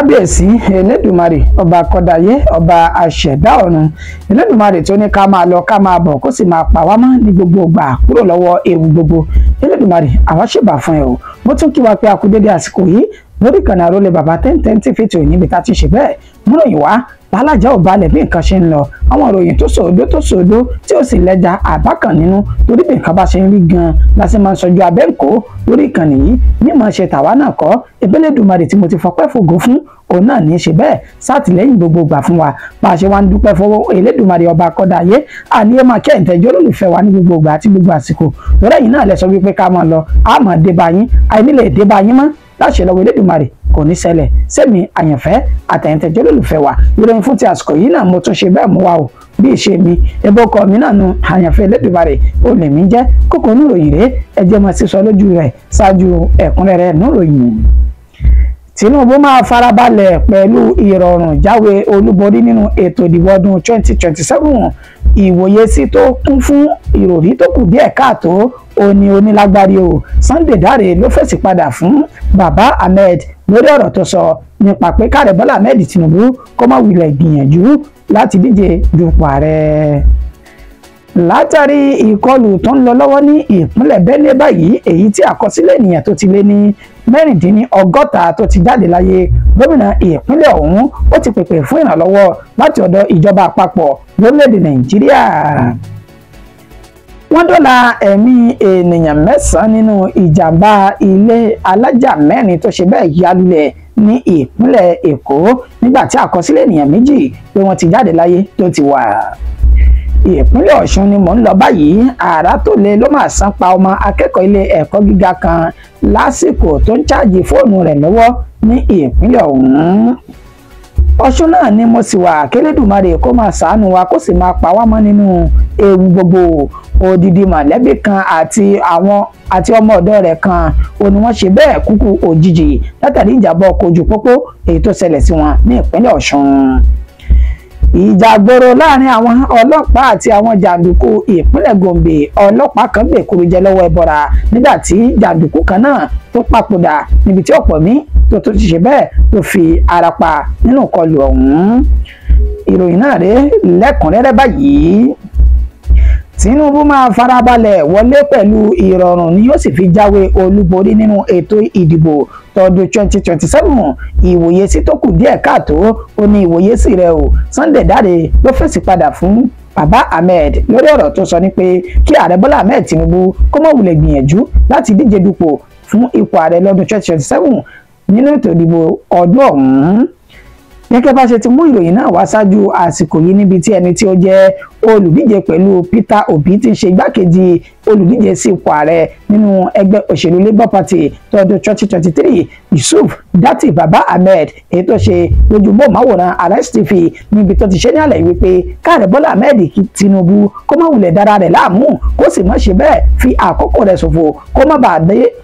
Kábíyèsí Elédùmarè, ọba akọ́dayé, ọba aṣẹ̀dá ọ̀run, Elédùmarè tó ní ká máa lọ ká máa bọ̀, kó sì máa pa wá mọ́ ní gbogbo ìgbà kúrò lọ́wọ́ ewu gbogbo. Elédùmarè, àwa ṣèbà fún ẹ o. Mo tún kí wa pé a kú dédé àsìkò yìí lórí ìkànnì Àrólé Bàbá 1010 TV tó níbi tá a ti ṣe bẹ́ẹ̀ múròyìn wá lálájà ò balẹ̀ bí nǹkan ṣe ń lọ, àwọn ìròyìn tó sòódó tó sòódó tí ó sì lẹ́jà àbákan nínú, torí bí nǹkan bá ṣe ń rí gan-an la ṣe máa ń sọjú abẹ́ǹkó lórí ìkànnì yìí. Mímọ̀ ṣe tàwa náà kọ́, Elédùmarè tí mo ti fọpẹ́ fògo fún òun náà ní í ṣe bẹ́ẹ̀ sátìlẹ́yìn gbogbo gbà fún wa. Bá a ṣe wá ń dúpẹ́ fọwọ́ Elédùmarè ọba akọ́dá ayé, àní ẹ máa kí ẹ̀ǹtẹ̀jọ́ olólùfẹ́ wa ní gbogbo ìgbà àti gbogbo àsìkò. Lọ́rẹ́ yìí náà lẹ sọ wípé ká máa lọ, á máa dé bá yín, àìní lè dé bá yín mọ́ láṣẹ lọ́wọ́ Elédùmarè, kò ní ṣẹlẹ̀ sẹ́mi àyànfẹ́ àtẹ̀yìntẹ̀jọ́ olólùfẹ́ wa. Ìròyìn fún ti àsìkò yìí náà mo tún ṣe bẹ́ẹ̀ mú wa o, bí ìṣe mi ẹbọ ọkọ mi náà nu àyànfẹ́ Elédùmarè ó lè mí jẹ́ kókó níròyìn rèé, ẹ jẹ́ máa sísọ lójú rẹ̀ ṣáájú ẹ̀kúnrẹ́rẹ́ níròyìn. Tinubu máa farabalẹ̀ pẹ̀lú ìrọ̀rùn jáwé olúborí nínú ètò ìdìbò ọdún 2027. Ìwòye sí tó kún fún ìròrí tó kù díẹ̀ káàtó òní onílágbárí o. Sunday Dare ló fèsì padà fún Baba Ahmed lórí ọ̀rọ̀ tó sọ nípa pé káàrẹ̀ Bọ́lá Ahmed Tinubu kó má wulẹ̀ gbìyànjú láti díje dupò ààrẹ. Látàrí ìkọlù tó ń lọ lọ́wọ́ ní ìpínlẹ̀ Benue báyìí, èyí tí àkọsílẹ̀ ènìyàn tó ti lé ní 66 tó ti jáde láyé, gómìnà ìpínlẹ̀ ọ̀hún ó ti pèpè fún ìrànlọ́wọ́ láti ọ̀dọ̀ ìjọba àpapọ̀ lórílẹ̀‐èdè Nàìjíríà. Wọ́n dóòlà ẹ̀mí ènìyàn 9 nínú ìjàmbá ilé alájà 4 tó ṣe bẹ́ẹ̀ ya lulẹ̀ ní ìpínlẹ̀ Èkó, nígbà tí àkọsílẹ̀ ènìyàn 2 pé wọ́n ti jáde láyé tó ti wà. Ìpínlẹ̀ Ọ̀ṣun ni mò ń lọ báyìí. Àrá tó le ló máa sán pa ọmọ akẹ́kọ̀ọ́ ilé ẹ̀kọ́ gíga kan lásìkò tó ń ṣáàjì fóònù rẹ̀ lọ́wọ́ ní ìpínlẹ̀ ọ̀hún. Ọ̀ṣun náà ni mo sì wà, kélédùmarè kó máa ṣàánú wa kó sì máa pa wá mọ́ nínú ewu gbogbo. Odidi mọ̀lẹ́bí kan àti ọmọ ọ̀dọ́ rẹ̀ kan ó ní wọ́n ṣe bẹ́ẹ̀ kúkú òjijì látàrí ìjàmbá ọkọ̀ ojú pópó èyí tó ṣẹlẹ̀ sí wọn ní ìpínlẹ̀ Ọ̀ṣun. Ìjà gbòòrò láàrin àwọn ọlọ́pàá àti àwọn jàǹdùkú ìpínlẹ̀ Gombe, ọlọ́pàá kan gbèkúrú jẹ lọ́wọ́ ẹbọra nígbà tí jàǹdùkú kan náà tó papòdà níbi tí ọ̀pọ̀ mí tó tó ti ṣe bẹ́ẹ̀ tó fi ara pa nínú ìkọlù ọ̀hún. Ìròyìn náà rèé lẹ́kùnrẹ́rẹ́ báyìí. Tinubu máa farabalẹ̀ wọlé pẹ̀lú ìrọ̀rùn ni yóò sì fi jáwé olúborí nínú ètò ìdìbò tọdún 2027. Ìwòye sí tó kù díẹ̀ káàtó ó ní ìwòye sí rẹ̀ o. Sunday Dare ló fèsì padà fún Baba Ahmed lórí ọ̀rọ̀ tó sọ ní pé kí ààrẹ Bọ́lá Ahmed Tinubu kó má wulẹ̀ gbìyànjú láti díje dupò fún ipò ààrẹ lọ́dún 2027 nínú ètò ìdìbò ọdún ọ̀hún. Gẹ́gẹ́ bá ṣe ti mú ìròyìn náà wá ṣáájú àsìkò yìí, níbi tí ẹni tí ó jẹ́ olùdíje pẹ̀lú Peter Obi ti ń ṣe igbákejì olùdíje sí ipò ààrẹ nínú ẹgbẹ́ òṣèlú Labour Party tọdún 2023, Yusuf Datti Baba Ahmed, èyí tó ṣe lójú móhùnmáwòrán Arise TV níbi tó ti ṣe ní àlàyé wípé káàrẹ̀ Bọ́lá Ahmed Tinubu kó má wulẹ̀ dára rẹ̀ láàmú, kó sì má ṣe bẹ́ẹ̀ fi àkókò rẹ̀ ṣòfò,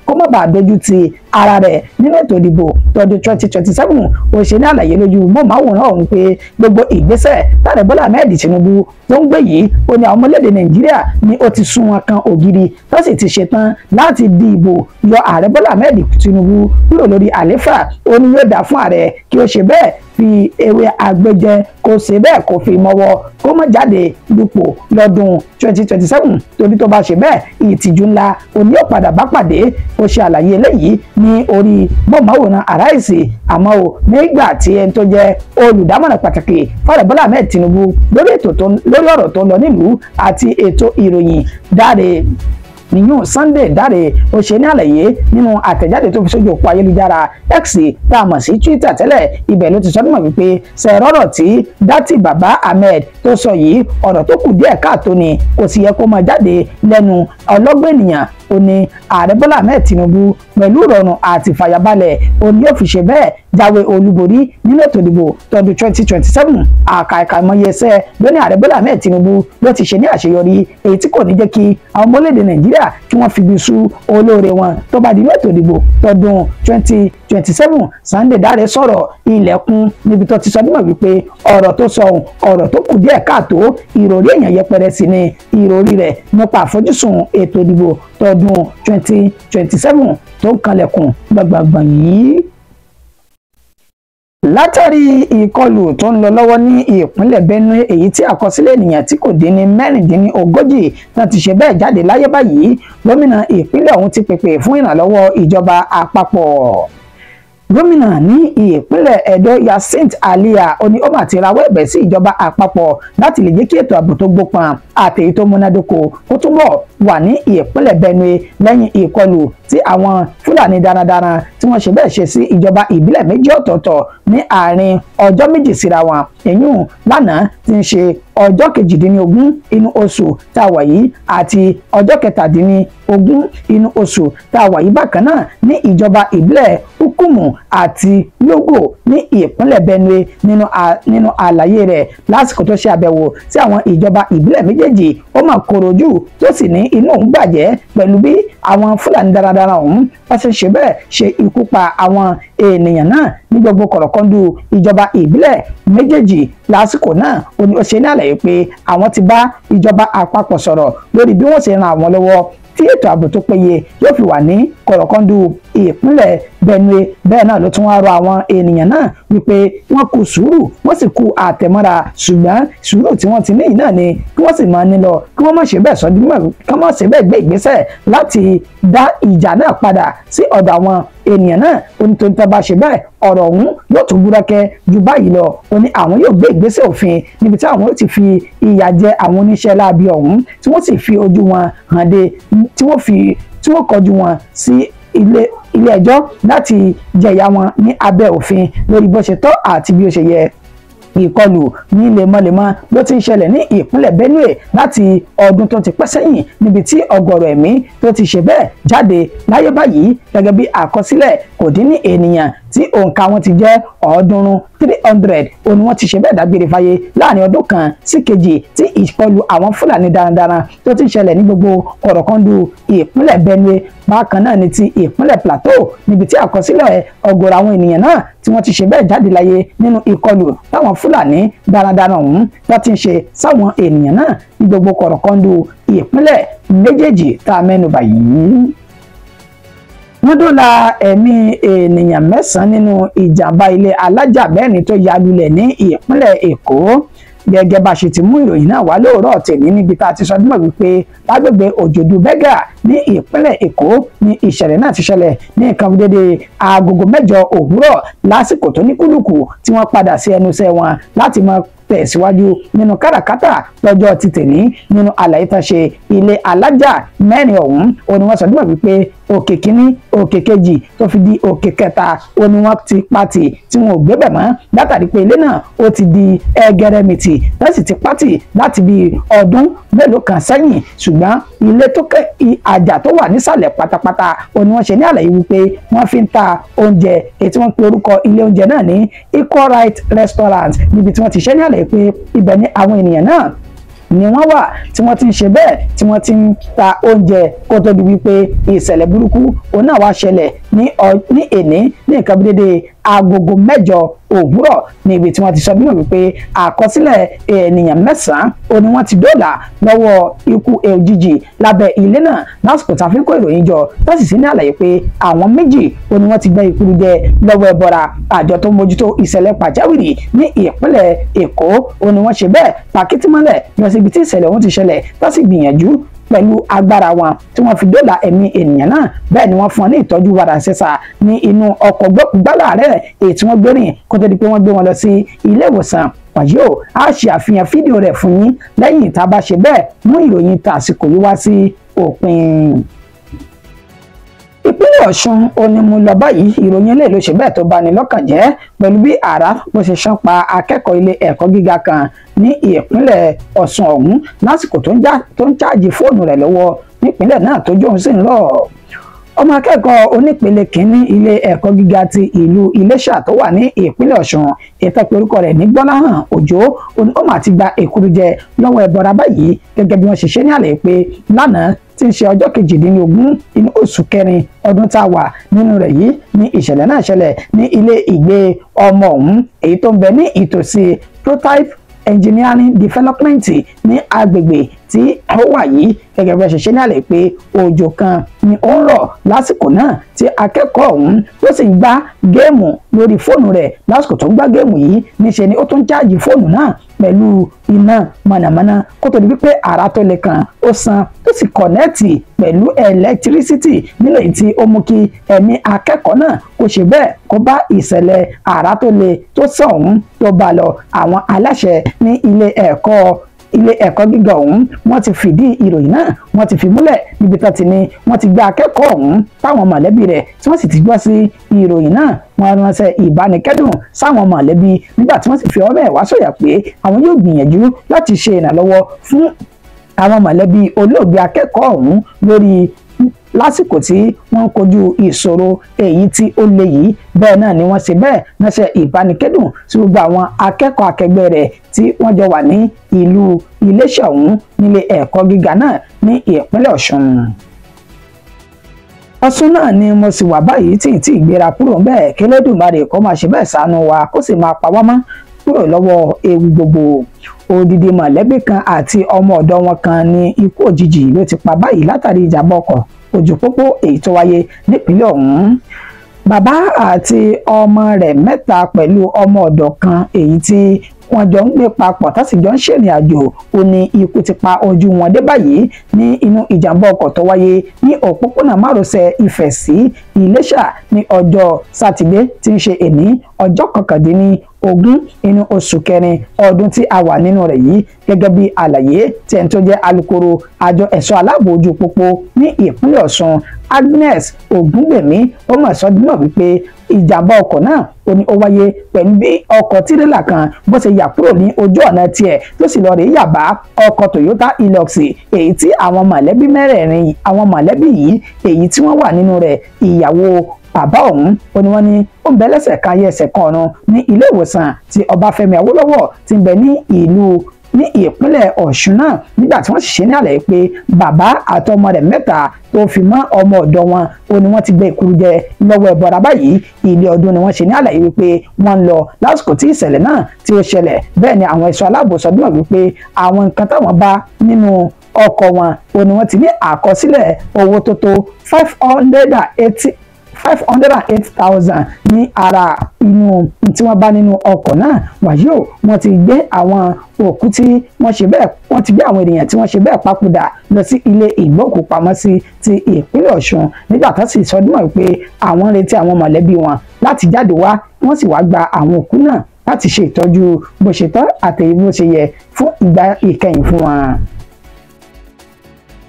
kó má bàa dojú ti ara rẹ̀ nínú ètò ìdìbò tọdún 2027. Ó ṣe ní àlàyé lójú móhùnmáwòrán ọ̀hún pé gbogbo ìgbésẹ̀ táàrẹ̀ Bọ́lá Ahmed Tinubu tó ń gbé yìí, ó ní àwọn ọmọlédè Nàìjíríà ni ó ti sún wọn kan ògiri, tó sì ti ṣetán láti di ìbò yọ ààrẹ Bọ́lá Ahmed Tinubu kúrò lórí àléfà. Ó ní yóò dá fún ààrẹ kí ó ṣe bẹ́ẹ̀ fi ewé àgbẹjẹ, kó ṣe bẹ́ẹ̀ kó fi mọ́wọ́, kó má jáde dupò lọ́dún 2027, torí tó bá ṣe bẹ́ẹ̀ ìtìjú ńlá òní yóò padà bá pàdé. Ó ṣe àlàyé eléyìí ní orí móhùnmáwòrán Arise. Àmọ́ o, nígbà tí ẹni tó jẹ́ olùdámọ̀ràn pàtàkì fààrẹ Bọ́lá Ahmed Tinubu lórí ọ̀rọ̀ tó ń lọ nílùú àti ètò ìròyìn Dare nìyún Sunday Dare, ó ṣe ní àlàyé nínú àtẹ̀jáde tó fi sójú òpó ayélujára X tá a mọ̀ sí Twitter tẹ́lẹ̀. Ibẹ̀ ló ti sọ nímọ̀ wípé ṣẹ̀rọ̀rọ̀ tí Datti Baba Ahmed tó sọ yìí, ọ̀rọ̀ tó kù díẹ̀ káàtó ni, kò sì yẹ kó máa jáde lẹ́nu ọlọ́gbọ́n ènìyàn. Ó ní ààrẹ Bọ́lá Ahmed Tinubu pẹ̀lú ìrọ̀rùn àti ìfàyàbalẹ̀ ó ní yóò fi ṣe bẹ́ẹ̀ jáwé olúborí nínú ètò ìdìbò tọdún 2027. Àkàìkàìmọye ẹsẹ̀ ló ní ààrẹ Bọ́lá Ahmed Tinubu ló ti ṣe ní àṣeyọrí, èyí tí kò ní jẹ́ kí àwọn ọmọlédè Nàìjíríà kí wọ́n fi ibi sú olóore wọn tó bá di inú ètò ìdìbò tọdún 2027. Sunday Dare sọ̀rọ̀ ilẹ̀kùn níbi tó ti sọ nímọ̀ wípé ọ̀rọ̀ tó sọ ohun ọ̀rọ̀ tó kù díẹ̀ káàtó, ìròrí èèyàn yẹpẹrẹ sí ni ìròrí rẹ̀ nípa àfojúsùn ètò ìdìbò tọdún 2027 tó ń kanlẹ̀kùn gbàgbàgbà yìí. Látàrí ìkọlù tó ń lọ lọ́wọ́ ní ìpínlẹ̀ Benue, èyí tí àkọsílẹ̀ ènìyàn tí kò dín ní 36 náà ti ṣe bẹ́ẹ̀ jáde láyé báyìí, gómìnà ìpínlẹ̀ ọ̀hún ti pèpè fún ìrànlọ́wọ́ ìjọba àpapọ̀. Gómìnà ní ìpínlẹ̀ Edo Yasinta Alia ó ní ó mà ti rawọ́ ẹ̀bẹ̀ sí ìjọba àpapọ̀ láti lè jẹ́ kí ètò ààbò tó gbópọn àti èyí tó múnádóko kó túbọ̀ wà ní ìpínlẹ̀ Benue lẹ́yìn ìkọlù tí àwọn Fúlàní darandaran tí wọ́n ṣe bẹ́ẹ̀ ṣe sí ìjọba ìbílẹ̀ méjì ọ̀tọ̀ọ̀tọ̀ ní àárín ọjọ́ méjì síra wọn, èyún lánàá tí ń ṣe ọjọ́ 18 inú oṣù tá a wà yìí àti ọjọ́ 17 inú oṣù tá a wà yìí bákan náà ní ìjọba ìbílẹ̀ Ukumu àti Logo ní ìpínlẹ̀ Benue. Nínú àlàyé rẹ̀ lásìkò tó ṣe àbẹ̀wò sí àwọn ìjọba ìbílẹ̀ méjèèjì, ó mà korojú tó sì ní inú òun bàjẹ́ pẹ̀lú bí àwọn Fúlàní darandaran ọ̀hún wọ́n ṣe ṣe bẹ́ẹ̀ ṣe ikú pa àwọn ènìyàn náà ní gbogbo kọ̀rọ̀kọ́ndù ìjọba ìbílẹ̀ méjèèjì lásìkò náà. Ó ní ó ṣe ní àlàyé pé àwọn ti bá ìjọba àpapọ̀ sọ̀rọ̀ lórí bí wọ́n ṣe ran àwọn lọ́wọ́ tí ètò ààbò tó péye yóò fi wà ní kọ̀rọ̀kọ́ndù ìpínlẹ̀ Benue. Bẹ́ẹ̀ náà ló tún wá rọ àwọn ènìyàn náà wípé wọ́n kú sùúrù, wọ́n sì kú àtẹ̀mọ́ra, ṣùgbọ́n sùúrù tí wọ́n ti ní yìí náà ni kí wọ́n sì máa ní lọ, kí wọ́n má ṣe bẹ́ẹ̀ sọ́dún mọ́, kí wọ́n má ṣe bẹ́ẹ̀ gbé ìgbésẹ̀ láti dá ìjà náà padà sí ọ̀dọ̀ àwọn ènìyàn náà. Ó ní tó ń tẹ́ bá ṣe bẹ́ẹ̀ ọ̀rọ̀ ọ̀hún yóò tún búrẹ́kẹ́ ju báyìí lọ. Ó ní àwọn yóò gbé ìgbésẹ̀ òfin níbi tí àwọn yóò ti fi ìyà jẹ àwọn oníṣẹ́ láabi ọ̀hún tí wọ́n sì fi ojú wọn hàn dé, tí wọ́n kọjú wọn sí ilé ẹjọ́ láti jẹ̀yà wọn ní abẹ́ òfin lórí bó ṣe tọ́ àti bí ó ṣe yẹ. Ìkọlù ní lemọ́lemọ́ ló ti ń ṣẹlẹ̀ ní ìpínlẹ̀ Benue láti ọdún tó ti pẹ́ sẹ́yìn, níbi tí ọ̀gọ̀rọ̀ ẹ̀mí tó ti ṣe bẹ́ẹ̀ jáde láyé báyìí gẹ́gẹ́ bí àkọsílẹ̀ kò dín ní ènìyàn tí òǹkà wọn ti jẹ́ 300 òun ni wọ́n ti ṣe bẹ́ẹ̀ dágbére fáyé láàrin ọdún kan sí kejì tí ìkọlù àwọn Fúlàní darandaran tó ti ń ṣẹlẹ̀ ní gbogbo kọ̀rọ̀kọ́ndù ìpínlẹ̀ Benue. Bákan náà ni ti ìpínlẹ̀ Plateau, níbi tí àkọsílẹ̀ ọ̀gọ̀rọ̀ àwọn ènìyàn náà tí wọ́n ti ṣe bẹ́ẹ̀ jáde láyé nínú ìkọlù táwọn Fúlàní darandaran ọ̀hún wọ́n ti ń ṣe sáwọn ènìyàn náà ní gbogbo kọ̀rọ̀kọ́ndù ìpínlẹ̀ méjèèjì tá a mẹ́nubà yìí. Wọ́n dóòlà ẹ̀mí ènìyàn 9 nínú ìjàmbá ilé alájà mẹ́rin tó ya lulẹ̀ ní ìpínlẹ̀ Èkó. Gẹ́gẹ́ bá ṣe ti mú ìròyìn náà wá lóòrọ̀ tèmi níbi tá a ti sọ dímọ̀ wípé lágbègbè Òjòdú Bẹ́gà ní ìpínlẹ̀ Èkó ní ìṣẹ̀lẹ̀ náà ti ṣẹlẹ̀ ní nǹkan dédé aagogo 8 òwúrọ̀ lásìkò tó ní kúlùkù tí wọ́n padà sí ẹnu iṣẹ́ wọn láti máa tẹ̀síwájú nínú káràkátà lọ́jọ́ ti tèní. Nínú àlàyé tán ṣe, ilé alájà mẹ́rin ọ̀hún òun ni wọ́n sọ nígbà wípé òkè kínní, òkè kejì tó fi di òkè kẹta òun ni wọ́n ti pàtì tí wọn ò gbébẹ̀ mọ́ látàrí pé ilé náà ó ti di ẹgẹrẹmìtì láti ti pàtì láti bí ọdún mélòó kan sẹ́yìn. Ṣùgbọ́n ilé tó kẹ́ àjà tó wà nísàlẹ̀ pátápátá òun ni wọ́n ṣe ní àlàyé wípé wọ́n fi ń ta oúnjẹ, èyí tí wọ́n pe orúkọ ilé oúnjẹ náà ní Equal Right Restaurant, níbi tí wọ́n ti ṣe ní àlàyé pé ibẹ̀ ni àwọn ènìyàn náà ni wọ́n wà tí wọ́n ti ń ṣe bẹ́ẹ̀ tí wọ́n ti ń ta oúnjẹ kó tó di wípé ìṣẹ̀lẹ̀ burúkú òun náà wá ṣẹlẹ̀ ní èní ní nǹkan bí dédé agogo 8 òwúrọ̀ níbi tí wọ́n ti sọ bí wọ́n wípé àkọsílẹ̀ ènìyàn 9 òun ni wọ́n ti dóòlà lọ́wọ́ ikú òjijì lábẹ́ ilé náà lásìkò tá a fi ń kó ìròyìn jọ, tó sì sí ní àlàyé pé àwọn 2 òun ni wọ́n ti gbẹ́ ikú jẹ lọ́wọ́ ẹbọra. Àjọ tó ń mójútó ìṣẹ̀lẹ̀ pàjáwìrì ní ìpínlẹ̀ Èkó òun ni wọ́n ṣe bẹ́ẹ̀ pàkítímọ́lẹ̀ lọ síbi tí ìṣẹ̀lẹ̀ ọ̀hún ti ṣẹlẹ̀, tó sì gbìyànjú pẹ̀lú agbára wọn tí wọ́n fi dóòlà ẹ̀mí ènìyàn náà. Bẹ́ẹ̀ ni wọ́n fún wọn ní ìtọ́jú wàràǹṣeṣà ní inú ọkọ̀ gbọ́kúgbálà rẹ̀ èyí tí wọ́n gbé rìn kó tó di pé wọ́n gbé wọn lọ sí ilé ìwòsàn. Wàyí o, a ṣe àfihàn fídíò rẹ̀ fún yín lẹ́yìn tá a bá ṣe bẹ́ẹ̀ mú ìròyìn tàsìkò yìí wá sí òpin. Ìpínlẹ̀ Ọ̀ṣun ó ní mo lọ báyìí, ìròyìn eléyìí ló ṣe bẹ́ẹ̀ tó bani lọ́kàn jẹ́ pẹ̀lú bí àrá bó ṣe ṣán pa akẹ́kọ̀ọ́ ilé ẹ̀kọ́ gíga kan ní ìpínlẹ̀ Ọ̀ṣun ọ̀hún lásìkò tó ń ṣáàjì fóònù rẹ̀ lọ́wọ́ nípínlẹ̀ náà tó jóun sì ń lọ. Ọmọ akẹ́kọ̀ọ́ onípele kínní ilé ẹ̀kọ́ gíga ti ìlú Iléṣà tó wà ní ìpínlẹ̀ Ọ̀ṣun, ìtọ́pẹ́ orúkọ rẹ̀ ní Gbọ́láhàn Òjó, ó mà ti gba èkuru jẹ lọ́wọ́ ẹbọra báyìí gẹ́gẹ́ bí wọ́n ṣe ṣe ní àlàyé pé lánàá tí ń ṣe ọjọ́ 18 inú oṣù kẹrin ọdún tá a wà nínú rẹ̀ yìí ní ìṣẹ̀lẹ̀ náà ṣẹlẹ̀ ní ilé ìgbé ọmọ ọ̀hún èyí tó ń bẹ ní ìtòsí Prototype Engineering Development ní agbègbè tí ó wà yìí. Gẹ́gẹ́ bí wọ́n ṣe ṣe ní àlẹ́ pé òjò kan ni ó ń rọ̀ lásìkò náà tí akẹ́kọ̀ọ́ ọ̀hún tó sì ń gbá géèmù lórí fóònù rẹ̀. Lásìkò tó ń gbá géèmù yìí níṣe ni ó tún cháàjì fóònù náà pẹ̀lú iná mọ̀nàmọ́ná kó tó di wípé àrá tó le kan ó san tó sì kọ̀nẹ́ẹ̀tì pẹ̀lú ẹlẹ́tírísítì nílò èyí tí ó mú kí ẹ̀mí akẹ́kọ̀ọ́ náà kó ṣe bẹ́ẹ̀ kó bá ìṣẹ̀lẹ̀ àrá tó le tó sàn ọ̀hún tó bá lọ. Àwọn aláṣẹ ní ilé ẹ̀kọ́ gíga ọ̀hún wọ́n ti fìdí ìròyìn náà wọ́n ti fi múlẹ̀ níbi tó ti ní wọ́n ti gbé akẹ́kọ̀ọ́ ọ̀hún táwọn mọ̀lẹ́bí rẹ̀ tí wọ́n sì ti gbọ́ sí ìròyìn náà. Wọ́n ránṣẹ́ ìbánikẹ́dùn sáwọn mọ̀lẹ́bí nígbà tí wọ́n sì fi ọwọ́ mẹ́wàá sọ̀yà pé àwọn yóò gbìyànjú láti ṣe ìrànlọ́wọ́ fún àwọn mọ̀lẹ́bí olóògbé akẹ́kọ̀ọ́ ọ̀hún lórí lásìkò tí wọ́n ń kojú ìṣòro èyí tí ó le yìí. Bẹ́ẹ̀ náà ni wọ́n ṣe bẹ́ẹ̀ ránṣẹ́ ìbánikẹ́dùn sí gbogbo àwọn akẹ́kọ̀ọ́ akẹgbẹ́ rẹ̀ tí wọ́n jọ wà ní ìlú Iléṣà ọ̀hún nílé ẹ̀kọ́ gíga náà ní ìpínlẹ̀ Ọ̀ṣun. Ọ̀ṣun náà ni mo sì wà báyìí tí ì tí ì gbéra kúrò ńbẹ̀ kí Olódùmarè kó máa ṣe bẹ́ẹ̀ ṣàánú wa kó sì máa pa wá mọ́ kúrò lọ́wọ́ ewu gbogbo. Odidi mọ̀lẹ́bí kan àti ọmọ ọ̀dọ̀ wọn kan ní ikú òjijì ló ti pa báyìí látàrí ìjàmbá ọkọ̀ ojú pópó èyí tó wáyé nípínlẹ̀ ọ̀hún. Bàbá àti ọmọ rẹ̀ mẹ́ta pẹ̀lú ọmọ ọ̀dọ̀ kan èyí tí wọ́n jọ ń gbé papọ̀ tó sì jọ ń ṣèrìn àjò ó ní ikú ti pa ojú wọn dé báyìí ní inú ìjàmbá ọkọ̀ tó wáyé ní òpópónà márosẹ̀ Ifẹ̀ sí Iléṣà ní ọjọ́ sátidé tí ń ṣe èní ọjọ́ 19 inú oṣù kẹrin ọdún tí a wà nínú rẹ̀ yìí. Gẹ́gẹ́ bí àlàyé tí ẹni tó jẹ́ alukoro àjọ ẹ̀ṣọ́ aláàbò ojú pópó ní ìpínlẹ̀ Ọ̀ṣun Agnes Ògúngbèmí ó mọ̀ sọ́dúnmọ̀ wípé ìjàmbá ọkọ̀ náà ó ní ó wáyé pẹ̀lú bí ọkọ̀ tírélà kan bó ṣe yà kúrò ní ojú ọ̀nà tiẹ̀ tó sì lọ rèé yàbá ọkọ̀ Toyota Hilux èyí tí àwọn mọ̀lẹ́bí mẹ́rẹ̀ẹ̀rin àwọn mọ̀lẹ́bí yìí èyí tí wọ́n wà nínú rẹ̀. Ìyàwó bàbá ọ̀hún ó ní wọ́n ní ó ń bẹ lẹ́sẹ̀ kan ayé ẹsẹ̀ kan ọ̀run ní ilé ìwòsàn tí Ọbáfẹ́mi Awólọ́wọ̀ ti ń bẹ ní ìlú ní ìpínlẹ̀ Ọ̀ṣun náà nígbà tí wọ́n sì ṣe ní àlàyé pé bàbá àtọmọ rẹ̀ mẹ́ta tó fi mọ́ ọmọ ọ̀dọ̀ wọn ó ní wọ́n ti gbé ìkúrú jẹ lọ́wọ́ ẹ̀bọra báyìí. Ilé ọdún ni wọ́n ṣe ní àlàyé wípé wọ́n ń lọ lásìkò tí ìṣẹ̀lẹ̀ náà tí ó ṣẹlẹ̀. Bẹ́ẹ̀ ni àwọn ẹ̀ṣọ́ aláàbò sọ dúnmọ̀ wípé àwọn nǹkan táwọn bá nínú ọkọ̀ wọn ó ní wọ́n ti ní àkọsílẹ̀ owó tó tó 508,000 ní ara inú tí wọ́n bá nínú ọkọ̀ náà. Wàyí o, wọ́n ti gbé àwọn òkú tí wọ́n ṣe bẹ́ẹ̀ wọ́n ti gbé àwọn ènìyàn tí wọ́n ṣe bẹ́ẹ̀ papòdà lọ sí ilé ìgbókùpamọ́sí ti ìpínlẹ̀ Ọ̀ṣun nígbà tó sì sọdúnmọ̀ pé àwọn ń retí àwọn mọ̀lẹ́bí wọn láti jáde wá, wọ́n sì wá gba àwọn òkú náà láti ṣe ìtọ́jú bó ṣe tọ́ àtèyí bó ṣe yẹ fún ìgbà ìkẹyìn fún wọn.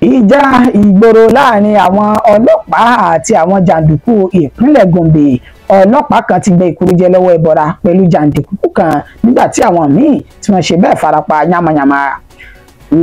Ìjà ìgboro láàrin àwọn ọlọ́pàá àti àwọn jàǹdùkú ìpínlẹ̀ Gombe. Ọlọ́pàá kan ti gbé ìkúrújẹ lọ́wọ́ ẹbọra pẹ̀lú jàǹdùkú kan nígbà tí àwọn míì tí wọ́n ṣe bẹ́ẹ̀ farapa yamayama.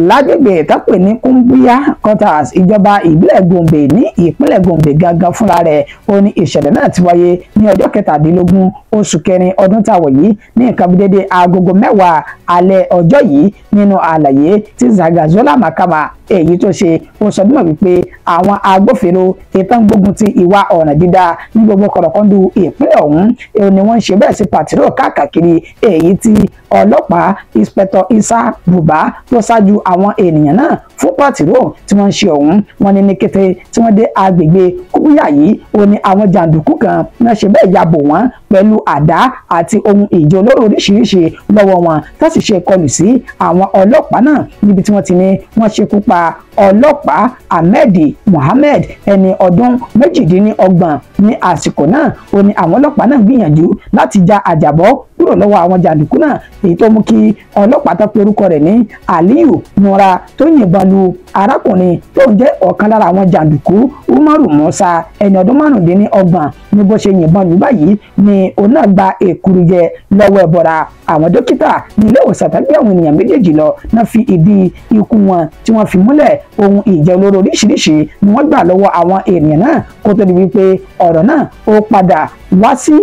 Lágbègbè tápè ní Kumbuya quarters ìjọba ìbílẹ̀ Gombe ní ìpínlẹ̀ Gombe gangan fúnra rẹ̀ ó ní ìṣẹ̀lẹ̀ náà ti wáyé ní ọjọ́ 17 oṣù kẹrin ọdún táwọ̀ yìí ní nǹkan bí dédé agogo 10 alẹ́ ọjọ́ yìí. Nínú àlàyé tí Zagazola Makama èyí tó ṣe ó sọ bímọ wípé àwọn agbófinró ìtàn gbógun ti ìwà ọ̀ràn dídá ní gbogbo kọ̀rọ̀kọ́ndù ìpínlẹ̀ ọ̀hún ni wọ́n ń ṣe bẹ́ẹ̀ sí pàtírò káàkiri èyí tí ọlọ́pàá Inspector Isa Buba tó ṣáájú àwọn ènìyàn náà fún pàtírò tí wọ́n ń ṣe ọ̀hún. Wọ́n ní ní kété tí wọ́n dé agbègbè Kúbúyà yìí ó ní àwọn jàǹdùkú kan náà ṣe bẹ́ẹ̀ ya bò wọ́n pẹ̀lú àdá àti ohun ìjó olóró oríṣiríṣi lọ́wọ́ wọn tó sì ṣe kọlù sí àwọn ọlọ́pàá náà níbi tí wọ́n ti ní wọ́n ṣekú pa ọlọ́pàá Ahmed Mohammed ẹni ọdún 28 ní àsìkò náà. Ó ní àwọn ọlọ́pàá náà gbìyànjú láti ja àjàbọ́ kúrò lọ́wọ́ àwọn jàǹdùkú náà èyí tó mú kí ọlọ́pàá tó pe orúkọ rẹ̀ ní Aliyu Nura tó yìnbọn lu arákùnrin tó ń jẹ́ ọ̀kan lára àwọn jàǹdùkú Umaru Musa ẹni ọdún 35 ní bó ṣe yìnbọn lù báyìí ni òun náà gba èkuru jẹ lọ́wọ́ ẹbọra. Àwọn dókítà ní ilé ìwòsàn tàbí àwọn ènìyàn méjèèjì lọ náà fi ìdí ikú wọn tí wọ́n fi múlẹ̀. Ohun ìjẹ olóró oríṣiríṣi ni wọ́n gbà lọ́wọ́ àwọn ènìyàn náà kó tó di wípé ọ̀rọ̀ náà ó padà wá sí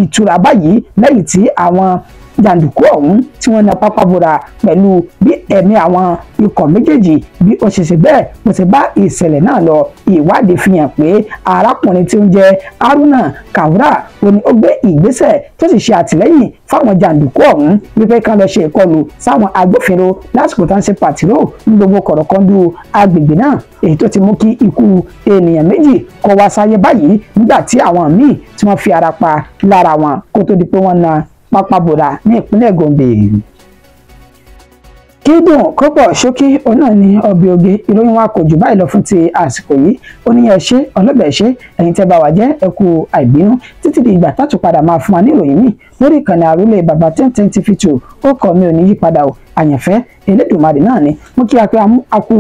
ìtura báyìí lẹ́yìn tí àwọn jàǹdùkú ọ̀hún tí wọ́n na pápá bora pẹ̀lú bí ẹ̀mí àwọn ikọ̀ méjèèjì bí ó ṣe ṣe bẹ́ẹ̀ bó ṣe bá ìṣẹ̀lẹ̀ náà lọ. Ìwádìí fi hàn pé arákùnrin tí ó ń jẹ́ Haruna Kaura ó ní ó gbé ìgbésẹ̀ tó sì ṣe àtìlẹ́yìn fáwọn jàǹdùkú ọ̀hún wípé kán lọ ṣe ìkọlù sáwọn agbófinró lásìkò tá ń ṣe pàtírò ní gbogbo kọ̀rọ̀kọ́ndú agbègbè náà, èyí tó ti mú kí ikú ènìyàn méjì kó wá sáyé báyìí nígbà tí àwọn míì tí wọ́n fi ara pa lára wọn kó tó di pé wọ́n na pápá bora ní ìpínlẹ̀ Gombe. Kídùn kópọ̀ ṣókí òun náà ni ọbẹ̀ oge. Ìròyìn wa kò jù báyìí lọ fún ti àsìkò yìí. Ó ní ẹ ṣé ọlọ́bẹ̀ ṣé ẹ̀yin tẹ́ bá wà jẹ́ ẹ kú àìbínú títí di ìgbà tátù padà máa fún wa ní ìròyìn míì lórí ìkànnì àrólé bàbá 1010 TV 2. Ó kọ́ mi ò ní yípadà o, àyànfẹ́ Elédùmarè náà ni mo kí a pé a kú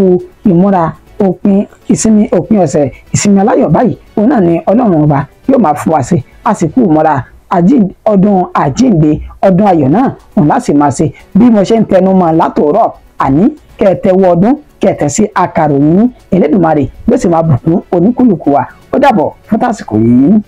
ìmúra òpin ìsinmi òpin ọ̀sẹ̀ ìsinmi aláyọ̀ báyìí òun náà ni Ọlọ́run ọba yóò máa fún wa sí àsìkò ìmúra ọdún àjíǹde ọdún ayọ̀ náà òun láti máa ṣe bí mo ṣe ń tẹnu mọ́ látòórọ̀ àní kẹtẹwọ ọdún kẹtẹ sí akàròyìn Elédùmarè ló sì máa bùkún oníkúlùkù wa. Ó dàbọ̀ fún tásìkò yìí.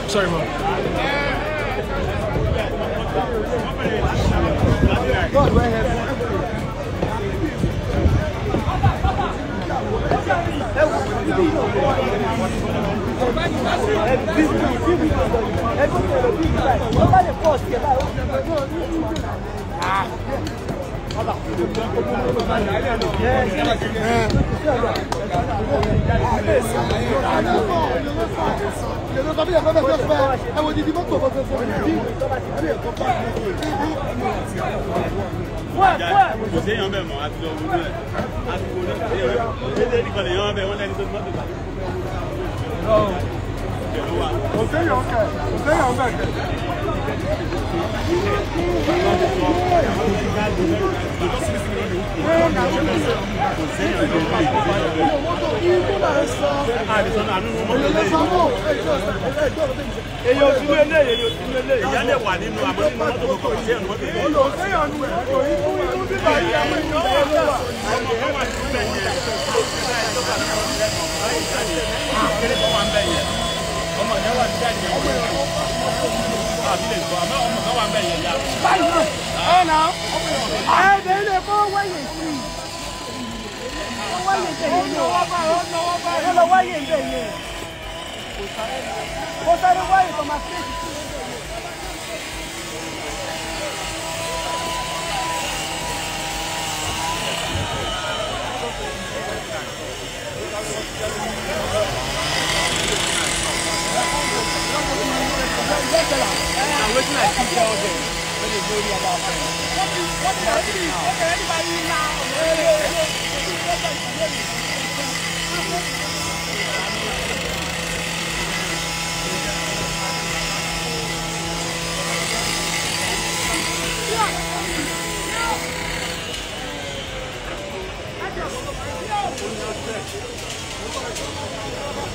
Sorry, Mom. God, where have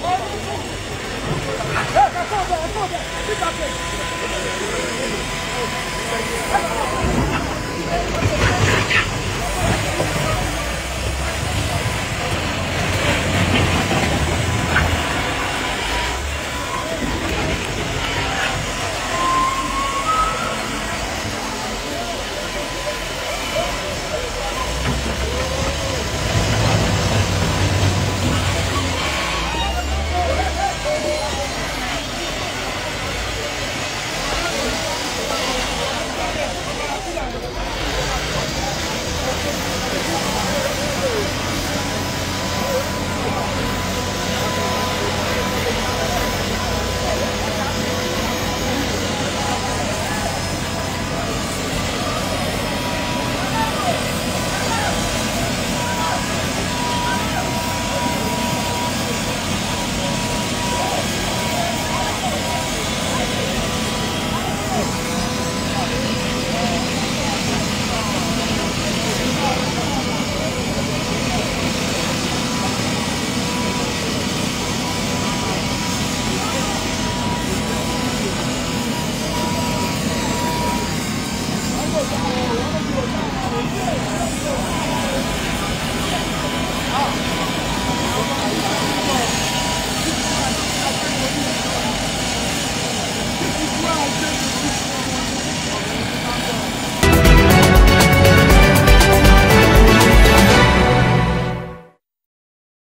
Oh,